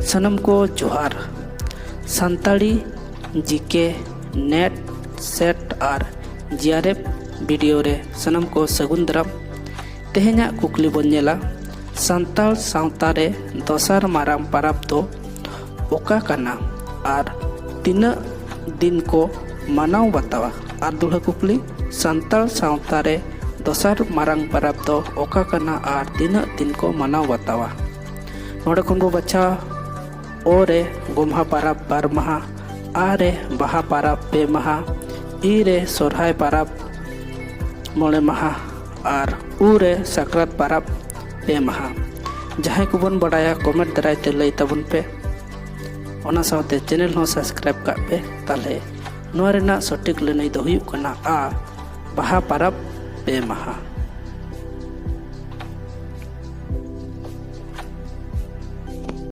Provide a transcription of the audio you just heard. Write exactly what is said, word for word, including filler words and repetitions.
ᱥᱟᱱᱟᱢ ᱠᱚ ᱡᱚᱦᱟᱨ᱾ ᱥᱟᱱᱛᱟᱲᱤ ᱡᱤᱠᱮ, ᱱᱮᱴ, ᱥᱮᱴ ᱟᱨ ᱡᱤᱟᱨᱮᱯ ᱵᱷᱤᱰᱤᱭᱳ ᱨᱮ ᱥᱟᱱᱟᱢ ᱠᱚ ᱥᱟᱹᱜᱩᱱ ᱫᱟᱨᱟᱢ᱾ ᱛᱮᱦᱮᱧᱟᱜ ᱠᱩᱠᱞᱤ ᱵᱚᱱ ᱧᱮᱞᱟ, ᱥᱟᱱᱛᱟᱲ ᱥᱟᱶᱛᱟ ᱨᱮ ᱫᱚᱥᱟᱨ ᱢᱟᱨᱟᱝ ᱯᱟᱨᱟᱵᱽ ᱫᱚ ᱚᱠᱟ ᱠᱟᱱᱟ ᱟᱨ ᱛᱤᱱᱟᱹᱜ ᱫᱤᱱ ᱠᱚ ᱢᱟᱱᱟᱣ ᱵᱟᱛᱟᱣᱟ? ᱟᱨ ᱫᱚᱦᱲᱟ ᱠᱩᱠᱞᱤ, ᱥᱟᱱᱛᱟᱲ ᱥᱟᱶᱛᱟ ᱨᱮ ᱫᱚᱥᱟᱨ ᱢᱟᱨᱟᱝ ᱯᱟᱨᱟᱵᱽ ᱫᱚ ᱚᱠᱟ ᱠᱟᱱᱟ ᱟᱨ ᱛᱤᱱᱟᱹᱜ ᱫᱤᱱ ᱠᱚ ᱢᱟᱱᱟᱣ ᱵᱟᱛᱟᱣᱟ? ᱱᱚᱰᱮ ᱠᱷᱚᱱ ᱵᱚ ᱵᱟᱪᱷᱟᱣᱟ, ᱚ ᱨᱮ ᱜᱚᱢᱦᱟ ᱯᱟᱨᱟᱵᱽ ᱵᱟᱨ ᱢᱟᱦᱟ, ᱟ ᱨᱮ ᱵᱟᱦᱟ ᱯᱟᱨᱟᱵᱽ ᱯᱮ ᱢᱟᱦᱟ, ᱤ ᱨᱮ ᱥᱚᱨᱦᱟᱭ ᱯᱟᱨᱟᱵᱽ ᱢᱚᱬᱮ ᱢᱟᱦᱟ ᱟᱨ ᱩ ᱨᱮ ᱥᱟᱠᱨᱟᱛ ᱯᱟᱨᱟᱵᱽ ᱯᱮ ᱢᱟᱦᱟ᱾ ᱡᱟᱦᱟᱸᱭ ᱠᱚᱵᱚᱱ ᱵᱟᱰᱟᱭᱟ, ᱠᱚᱢᱮᱱᱴ ᱫᱟᱨᱟᱭ ᱛᱮ ᱞᱟᱹᱭ ᱛᱟᱵᱚᱱ ᱯᱮ᱾ ᱚᱱᱟ ᱥᱟᱶᱛᱮ ᱪᱮᱱᱮᱞ ᱦᱚᱸ ᱥᱟᱵᱥᱠᱨᱟᱭᱤᱵ ᱠᱟᱜ ᱯᱮ᱾ ᱛᱟᱦᱞᱮ ᱱᱚᱣᱟ ᱨᱮᱱᱟᱜ ᱥᱚᱴᱷᱤᱠ ᱞᱟᱹᱱᱟᱹᱭ ᱫᱚ ᱦᱩᱭᱩᱜ ᱠᱟᱱᱟ ᱟ, ᱵᱟᱦᱟ ᱯᱟᱨᱟᱵᱽ ᱯᱮ ᱢᱟᱦᱟ᱾